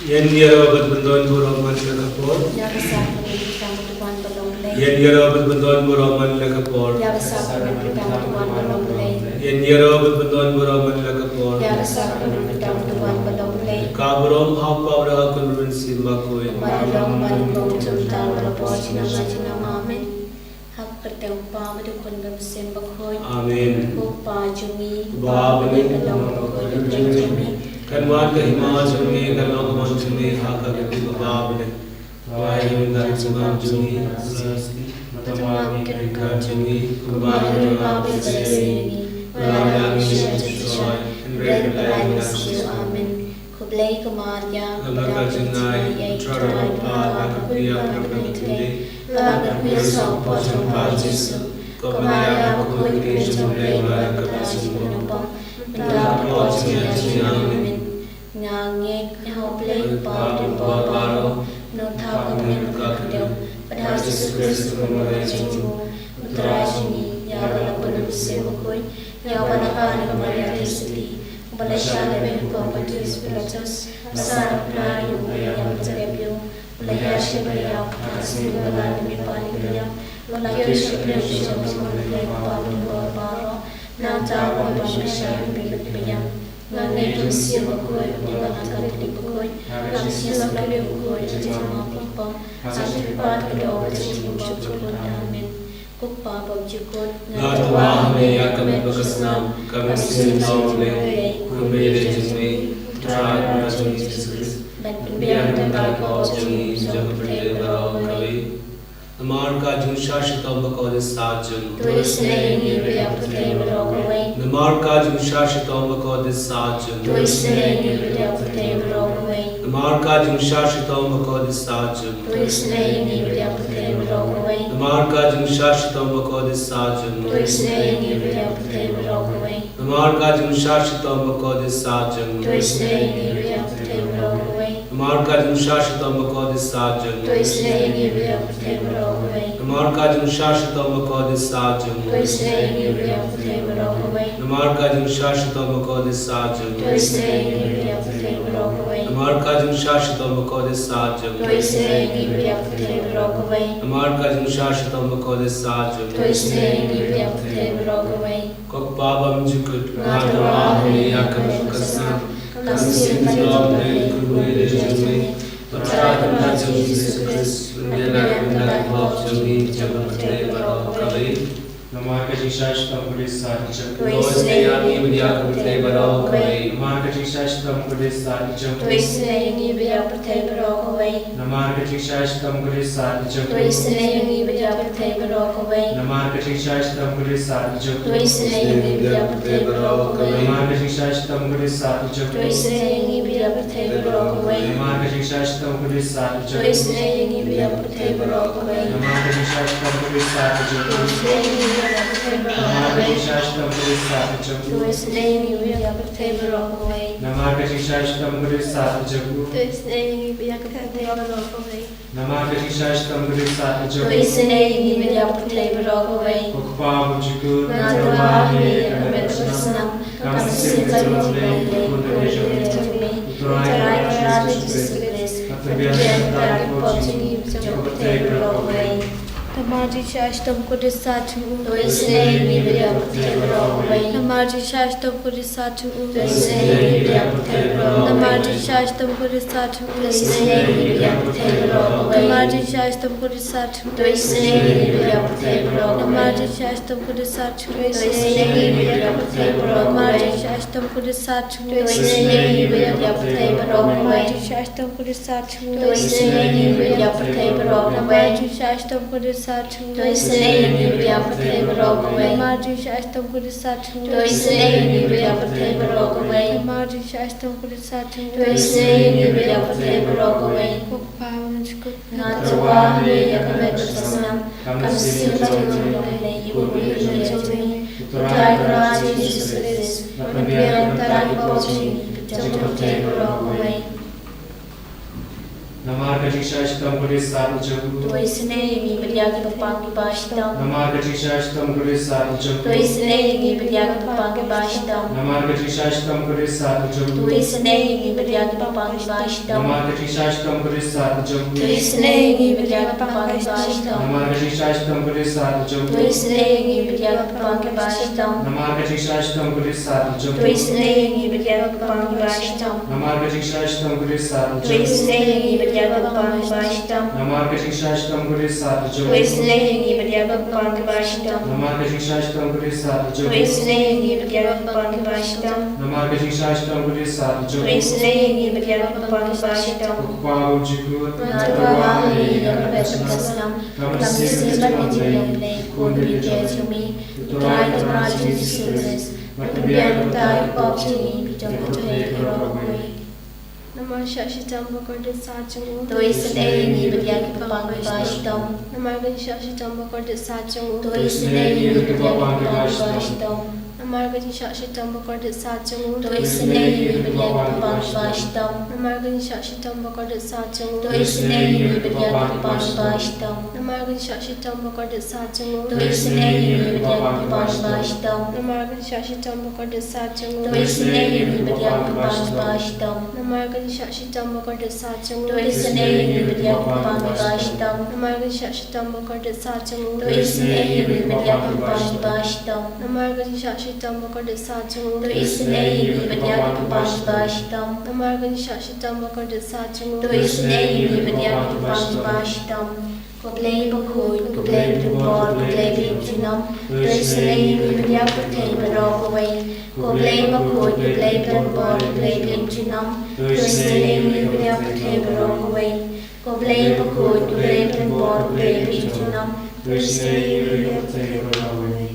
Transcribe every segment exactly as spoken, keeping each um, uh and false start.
Ïa ngi ïaroh bad ban don burom man la ka por. Ïa ka sap ban pynbiang ïa u Trai ba long Blei. Ïa ngi ïaroh bad ban don burom man la ka por. Ïa ka sap ban pynbiang ïa u Trai ba long Blei. Ïa ngi ïaroh bad ban don burom man la ka por. Ïa ka sap ban pynbiang ïa u Trai ba long Blei. Ka burom ha u Kpa bad ha u Khun bad ha u Mynsiem Bakhuid. Kumba la long mynta bad kumjuh kumjuh. Amen. Ha ka kyrteng u Kpa bad u Khun bad u Mynsiem Bakhuid. Amen. Ko Kpa jong ngi, uba ha bneng, ka long ka bakhuid ka kyrteng jong me. Kan wan ka hima jong me, kan long ka mon jong me ha ka kti kaba ha bneng. Ai ïa ngi mynta ka jingim jong ngi. Bad tang ma ïa ngi ka ryngkat jong ngi, kumba ngi ryngkat ïa ki kyrdan jong ngi. Wat ïa ngi sha ka jingshoi, hynrei pynlait ïa ngi na ka jong u diawl. Amen. Khublei ko Maria, nga la ka jingai, u Trai u don bad pha, nga la kyrkhu ïa phi ha ki khynnah, bad nga la kyrkhu ïa u son u kpoh jong pha Jisu. Ko Maria bakhuid, Kynrad jong u Blei, wat la ka jingpynlong, bad ha ka por jong ka jingim. Amen. Nga ngeit ha u Blei u Kpa u don bor baroh, u nongthaw ka bneng bad ka khyndew, bad ha u Jisu Khrist u mei jong u, u Trai jong ngi, ïa uba la pun da u Mynsiem Bakhuid, ïa uba la phah na ka Maria Theisotti, uba la shah lehbeiñ ha u Pontius Pilatus, ba sah na ka bnai, u la ïap, ba la jrep ïa u, u la ïaid sha ka ïap, ha ka sngi ba la lai, u la mih pat ïa ka ïap, u la kiew sha ka pyrthei, u la wan sha u Kpa u don bor baroh, nangta u wan ban kyrshan ïa ki ba ïap. Nga ngeit ha u Mynsiem Bakhuid, ha ka Katolik bakhuid, ha ka jingïasyllok bakhuid, ha ka jingmap bakhuid, ha ka jingpynpaw ka doh, ha ka jingim jingkyrkhu. Amen. Ko Kpa ba jukut, nga tharai ba me ïa ka met bad ka snam, ka mynsiem jong u Blei, u Khun ba ïeit jong me, u Trai u Kynrad jong ngi Jisu Khrist, ban pynbiang ïa ka pop jong ngi, jong ka pyrthei baroh kawei. Namar ka jingshah shitom bakordit satia jong u, to isynei ïa ngi bad ïa ka pyrthei baroh kawei. Namar ka jingshah shitom bakordit satia jong u, to isynei ïa ngi bad ïa ka pyrthei baroh kawei. Namar ka jingshah shitom bakordit satia jong u, to isynei ïa ngi bad ïa ka pyrthei baroh kawei. Namar ka jingshah shitom bakordit satia jong u, to isynei ïa ngi bad ïa ka pyrthei baroh kawei. Namar ka jingshah shitom bakordit satia jong u, to isynei ïa ngi bad ïa ka pyrthei baroh kawei. Namar ka jingshah shitom bakordit satia jong u, to isynei ïa ngi bad ïa ka pyrthei baroh kawei. Namar ka jingshah shitom bakordit satia jong u, to isynei ïa ngi bad ïa ka pyrthei baroh kawei. Namar ka jingshah shitom bakordit satia jong u, to isynei ïa ngi bad ïa ka pyrthei baroh kawei. Namar ka jingshah shitom bakordit satia jong u, to isynei ïa ngi bad ïa ka pyrthei baroh kawei. Namar ka jingshah shitom bakordit satia jong u, to isynei ïa ngi bad ïa ka pyrthei baroh kawei. Ko Kpa bymjukut, nga tharai ba me ïa ka met bad ka snam, ka mynsiem jong u Blei, u Khun ba ïeit jong me, u Trai u Kynrad jong ngi Jisu Khrist, un ïalap ïa ka pop jong ngi, jong ka pyrthei baroh kawei. Namar ka jingshah shitom kordit satia jong u, to isynei ïa ngi bad ïa ka pyrthei baroh kawei. Namar ka jingshah shitom kordit satia jong u, to isynei ïa ngi bad ïa ka pyrthei baroh kawei. Namar ka jingshah shitom kordit satia jong u, to isynei ïa ngi bad ïa ka pyrthei baroh kawei. Namar ka jingshah shitom kordit satia jong u, to isynei ïa ngi bad ïa ka pyrthei baroh kawei. Namar ka jingshah shitom kordit satia jong u, to isynei ïa ngi bad ïa ka pyrthei baroh kawei. Namar ka jingshah shitom kordit satia jong u, to isynei ïa ngi bad ïa ka pyrthei baroh kawei. Namar ka jingshah shitom kordit satia jong u, to isynei ïa ngi bad ïa ka pyrthei baroh kawei. Namar ka jingshah shitom kordit satia jong u, to isynei ïa ngi bad ïa ka pyrthei baroh kawei. Namar ka jingshah shitom kordit satia jong u, to isynei ïa ngi bad ïa ka pyrthei baroh kawei. Namar ka jingshah shitom kordit satia jong u, to isynei ïa ngi bad ïa ka pyrthei baroh kawei. Ko Kpa bymjukut, nga tharai ba me ïa ka met bad ka snam, ka mynsiem jong u Blei, u Khun ba ïeit jong me, u Trai u Kynrad jong ngi Jisu Khrist, ban pynbiang ïa ka pop jong ngi, jong ka pyrthei baroh kawei. Namar jingshah shitom kordit satia jong u, to isynei ïa ngi bad ïa ka pyrthei baroh kawei. Namar jingshah shitom kordit satia jong u, to isynei ïa ngi bad ïa ka pyrthei baroh kawei. Namar jingshah shitom kordit satia jong u, to isynei ïa ngi bad ïa ka pyrthei baroh kawei. Namar jingshah shitom kordit satia jong u, to isynei ïa ngi bad ïa ka pyrthei baroh kawei. Namar jingshah shitom kordit satia jong u, to isynei ïa ngi bad ïa ka pyrthei baroh kawei. Namar jingshah shitom kordit satia jong u, to isynei ïa ngi bad ïa ka pyrthei baroh kawei. Namar jingshah shitom kordit satia jong u, to isynei ïa ngi bad ïa ka pyrthei baroh kawei. Namar jingshah shitom kordit satia jong u, to isynei ïa ngi bad ïa ka pyrthei baroh kawei. Namar jingshah shitom kordit satia jong u, to isynei ïa ngi bad ïa ka pyrthei baroh kawei. Namar jingshah shitom kordit satia jong u, to isynei ïa ngi bad ïa ka pyrthei baroh kawei. Ko Kpa bymjukut, nga tharai ba me ïa ka met bad ka snam, ka mynsiem jong u Blei, u Khun ba ïeit jong me, u Trai u Kynrad jong ngi Jisu Khrist, ban pynbiang ïa ka pop jong ngi, jong ka pyrthei baroh kawei. Namar Ka jingshisha shitom ka dei sat jong u. To isynei ïa ngi bad ïa ki paidbah kiba shitom. Namar ka jingshisha shitom ka dei sat jong u. To isynei ïa ngi bad ïa ki paidbah kiba shitom. Namar ka jingshisha shitom ka dei sat jong u. To isynei ïa ngi bad ïa ki paidbah kiba shitom. Namar ka jingshisha shitom ka dei sat jong u. To isynei ïa ngi bad ïa ki paidbah kiba shitom. Namar ka jingshisha shitom ka dei sat jong u. To isynei ïa ngi bad ïa ki paidbah kiba shitom. Namar ka jingshisha shitom ka dei sat jong u. To isynei ïa ngi bad ïa ki paidbah kiba shitom. Namar ka jingshisha shitom ka dei sat jong u. To isynei ïa ngi bad ïa ki paidbah kiba shitom. Namar ka jingshisha shitom ka dei sat jong u. To isynei ïa ngi bad ïa ki paidbah kiba shitom. Namar ka jingshisha shitom ka dei sat jong u. To isynei ïa ngi bad ïa ki paidbah kiba shitom. Namar ka jingshisha shitom ka dei sat jong u. To isynei ïa ngi bad ïa ki paidbah kiba shitom. Ko Kpa bymjukut. Nga tyrwa ha me ïa ka bynta ka snam. Kam mynsiem bad ka jinglong Blei, khun bad ki jong me. U Trai, u Trai Jisu Khrist. Bad pynbiang na ka bynta ki pop jong ngi, phi don ha pyrthei baroh kawei. Namar ka jingshisha shitom ba kordit sat jong u. To isynei ïa ngi bad ïa ki paidbah kiba shitom. Namar ka jingshisha shitom ba kordit sat jong u. To isynei ïa ngi bad ïa ki paidbah kiba shitom. Namar ka jingshisha shitom ba kordit sat jong u. To isynei ïa ngi bad ïa ki paidbah kiba shitom. Namar ka jingshisha shitom ba kordit sat jong u. To isynei ïa ngi bad ïa ki paidbah kiba shitom. Namar ka jingshisha shitom ba kordit sat jong u. To isynei ïa ngi bad ïa ki paidbah kiba shitom. Namar ka jingshisha shitom ba kordit sat jong u. To isynei ïa ngi bad ïa ki paidbah kiba shitom. Namar ka jingshisha shitom ba kordit sat jong u. To isynei ïa ngi bad ïa ki paidbah kiba shitom. Namar ka jingshisha shitom ba kordit sat jong u. To isynei ïa ngi bad ïa ki paidbah kiba shitom. Namar ka jingshisha shitom ba kordit sat jong u. To isynei ïa ngi bad ïa ki paidbah kiba shitom. Namar ka jingshisha shitom ba kordit sat jong u. To isynei ïa ngi bad ïa ki paidbah kiba shitom. Ko Blei bakhuid, ko Blei badonbor, ko Blei baïeit junom. To isynei ïa ngi bad ïa ka pyrthei baroh kawei. Ko Blei bakhuid, ko Blei badonbor, ko Blei baïeit junom. To isynei ïa ngi bad ïa ka pyrthei baroh kawei. Ko Blei bakhuid, ko Blei badonbor, ko Blei baïeit junom. To isynei ïa ngi bad ïa ka pyrthei baroh kawei.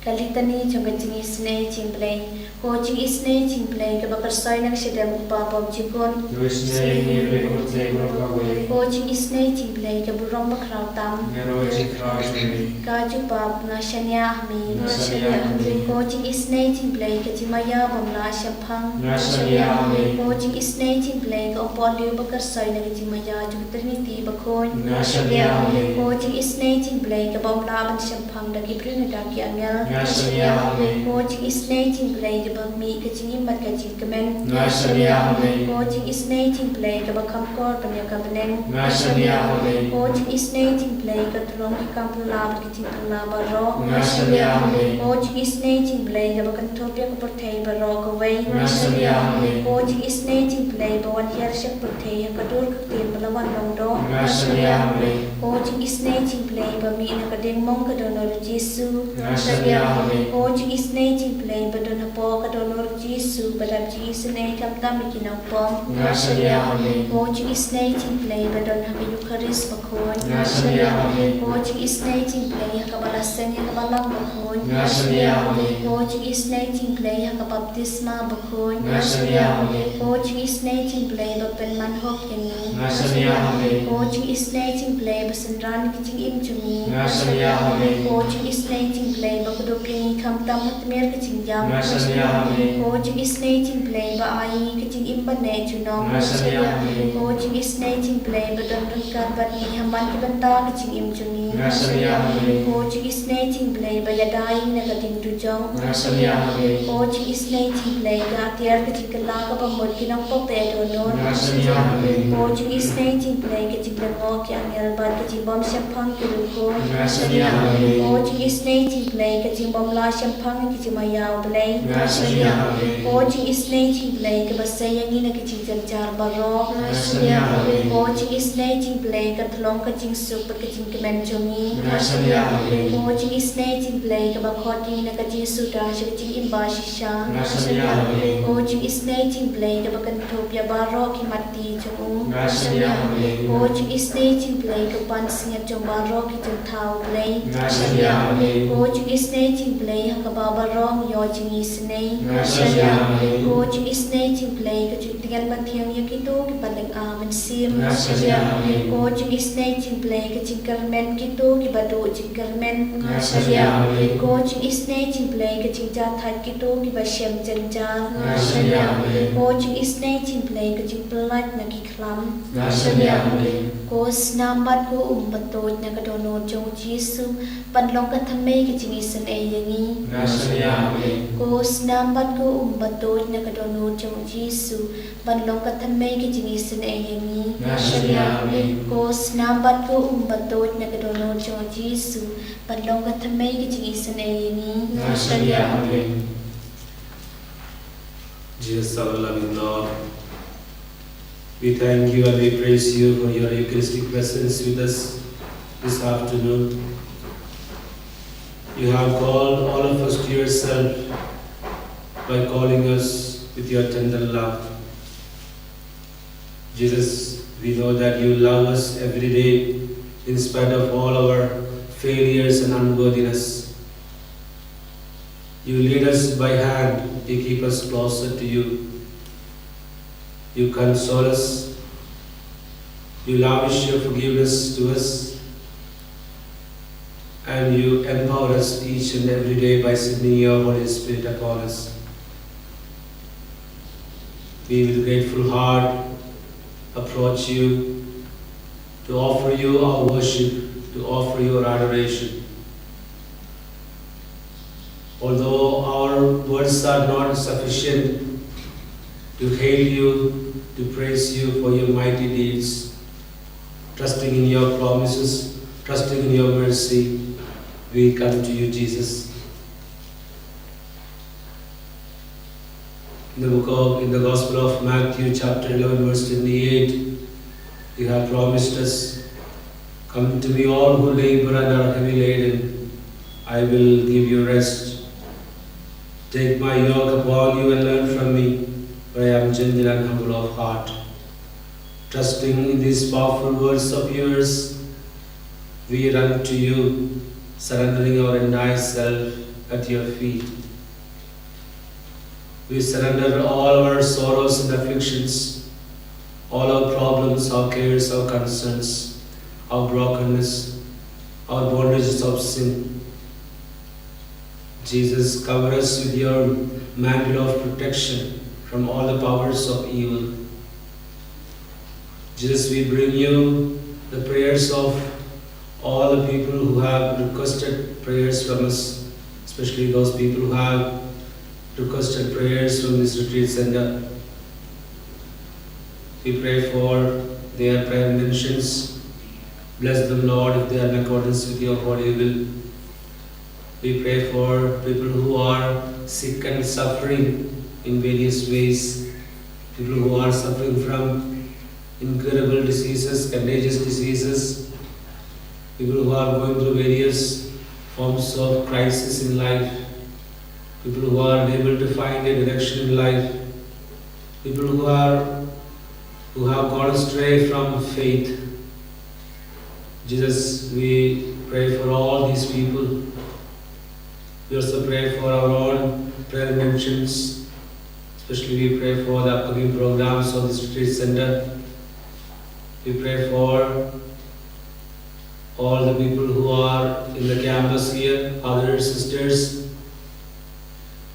Ka Litani jong ka jingisynei jong u Blei. Ko jingisynei jong u Blei kaba kyrsoi na ka shadem u Kpa bymjukut. To isynei ïa ngi bad ïa ka pyrthei baroh kawei. Ko jingisynei jong u Blei ka burom bakhraw tam. Nga ro jingkhraw jong me. Ka jubab, nga shaniah ha me. Nga shaniah ha me. Ko jingisynei jong u Blei ka jingmaïa bym lah shemphang. Nga shaniah ha me. Ko jingisynei jong u Blei ka umpohliew ba kyrsoi na ka jingmaïa jong ka Trinity bakhuid. Nga shaniah ha me. Ko jingisynei jong u Blei kaba ym lah ban shemphang da ki briew ne da ki angel. Nga shaniah ha me. Ko jingisynei jong u Blei kaba mih ka jingim bad ka jingkmen. Nga shaniah ha me. Ko jingisynei jong u Blei kaba kham kor ban ïa ka bneng. Nga shaniah ha me. Ko jingisynei jong u Blei ka tyllong ki kam phylla bad ki jingphylla baroh. Nga shaniah ha me. Ko jingisynei jong u Blei kaba kynthup ïa ka pyrthei baroh kawei. Nga shaniah ha me. Ko jingisynei jong u Blei ba wan hiar sha ka pyrthei ha ka dur ka ktien ba la wan long doh. Nga shaniah ha me. Ko jingisynei jong u Blei ba mih na ka diengmong ka dohnud u Jisu. Nga shaniah ha me. Ko jingisynei jong u Blei ba don hapoh ka dohnud u Jisu ba dap jingisynei khamtam ïa ki nongpop. Nga shaniah ha me. Ko jingisynei jong u Blei ba don ha ka Eukharist bakhuid. Nga shaniah ha me. Ko jingisynei jong u Blei ha kaba la seng ïa ka Balang bakhuid. Nga shaniah ha me. Ko jingisynei jong u Blei ha ka baptisma bakhuid. Nga shaniah ha me. Ko jingisynei jong u Blei ba pynman hok ïa ngi. Nga shaniah ha me. Ko jingisynei jong u Blei ba synran ki jingim jong ngi. Nga shaniah ha me. Ko jingisynei jong u Blei ba kdup ïa ngi khamtam ha tmier ka jingïap. Nga shaniah ha me. Ko jingisynei jong u Blei ba ai ïa ngi ka jingim ba neh junom. Nga shaniah ha me. Ko jingisynei jong u Blei ba don ryngkat bad ngi ha man ki bynta ka jingim jong ngi. Nga shaniah ha me. Ko jingisynei jong u Blei ba ïada ïa ngi na ka diengdujok. Nga shaniah ha me. Ko jingisynei jong u Blei ka atiar ka jingkylla kaba mut ki nongpop ba ïa dohnud. Nga shaniah ha me. Ko jingisynei jong u Blei ka jinglyngngoh ki angel bad ka jingbym shemphang ki riewkhuid. Nga shaniah ha me. Ko jingisynei jong u Blei ka jingbym lah shemphang ki jingmaïa u Blei. Nga shaniah ha me. Ko jingisynei jong u Blei kaba sei ïa ngi na ki jingjynjar baroh. Nga shaniah ha me. Ko jingisynei jong u Blei ka tyllong ka jingsuk bad ka jingkmen jong ngi. Nga shaniah ha me. Ko jingisynei jong u Blei kaba khot ïa ngi na ka jingsuda sha ka jingim ba shisha. Nga shaniah ha me. Ko jingisynei jong u Blei kaba kynthup ïa baroh ki mat ti jong u. Nga shaniah ha me. Ko jingisynei jong u Blei ka pansngiat jong baroh ki jingthaw u Blei. Nga shaniah ha me. Ko jingisynei jong u Blei ha kaba baroh ngi ïoh jingisynei. Nga shaniah ha Ko jingisynei jong U Blei, ka jingtngen bathiang ïa kito kiba lynga mynsiem. Nga shaniah, Amen. Ko jingisynei jong U Blei, ka jingkyrmen ïa kito kiba duh jingkyrmen. Nga shaniah, Amen. Ko jingisynei jong U Blei, ka jingjahthait ïa kito kiba shem jynjar. Nga shaniah, Amen. Ko jingisynei jong U Blei, ka jingpyllait na ki khlam. Nga shaniah, Amen. Ko snam bad ko um ba tuid na ka dohnud jong U Jisu, ban long ka thymmei ka jingisynei ïa ngi. Nga shaniah, Amen. Ko snam bad ko um ba tuid na ka dohnud jong U Jisu, ban long ka thymmei ka jingisynei ïa ngi. Nga shaniah, Amen. Ko snam bad ko um ba tuid na ka dohnud jong U Jisu, ban long ka thymmei ka jingisynei ïa ngi. Nga shaniah, Amen. Jesus, our loving Lord, we thank you and we praise you for your Eucharistic presence with us this afternoon. You have called all of us to yourself by calling us with your tender love. Jesus, we know that you love us every day in spite of all our failures and unworthiness. You lead us by hand, you keep us closer to you. You console us, you lavish your forgiveness to us, and you empower us each and every day by sending your Holy Spirit upon us. We with grateful heart approach you to offer you our worship, to offer you our adoration. Although our words are not sufficient to hail you, to praise you for your mighty deeds, trusting in your promises, trusting in your mercy, we come to you, Jesus. In the book of, in the Gospel of Matthew, chapter eleven, verse twenty-eight, you have promised us, "Come to me, all who labor and are heavy laden, I will give you rest. Take my yoke upon you and learn from me, for I am gentle and humble of heart." Trusting in these powerful words of yours, we run to you, surrendering our entire self at your feet. We surrender all our sorrows and afflictions, all our problems, our cares, our concerns, our brokenness, our bondages of sin. Jesus, cover us with your mantle of protection from all the powers of evil. Jesus, we bring you the prayers of all the people who have requested prayers from us, especially those people who have requested prayers from this retreat center. We pray for their prayer intentions. Bless them, Lord, if they are in accordance with your holy will. We pray for people who are sick and suffering in various ways, people who are suffering from incurable diseases, contagious diseases, people who are going through various forms of crisis in life, people who are unable to find a direction in life, people who are, who have gone astray from faith. Jesus, we pray for all these people. We also pray for our own prayer intentions. Especially we pray for the upcoming programs of this retreat center. We pray for all the people who are in the campus here, others, sisters,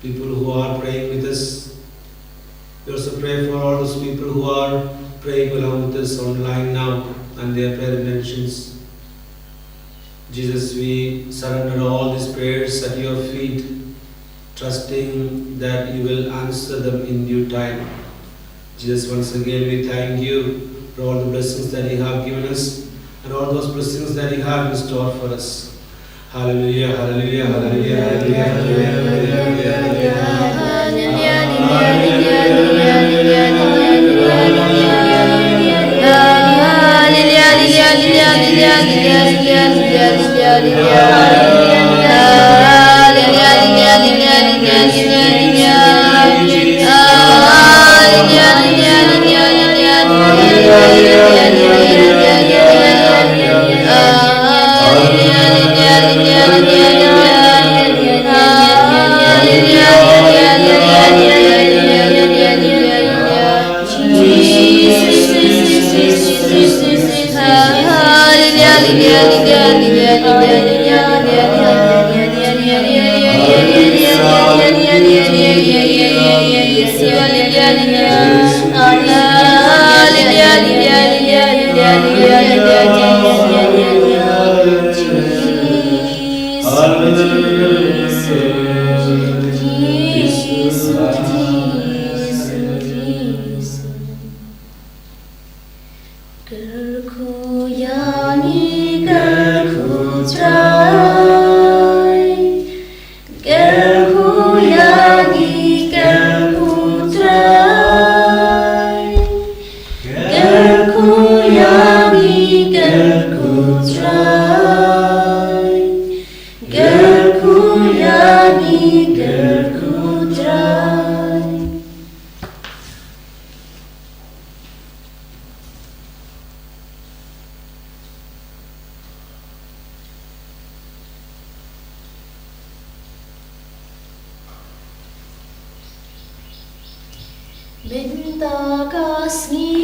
people who are praying with us. We also pray for all those people who are praying along with us online now and their prayer intentions. Jesus, we surrender all these prayers at your feet, trusting that you will answer them in due time. Jesus, once again, we thank you for all the blessings that you have given us and all those blessings that you have in store for us. Hallelujah, hallelujah, hallelujah, hallelujah, hallelujah, hallelujah, hallelujah. Mynta ka sngi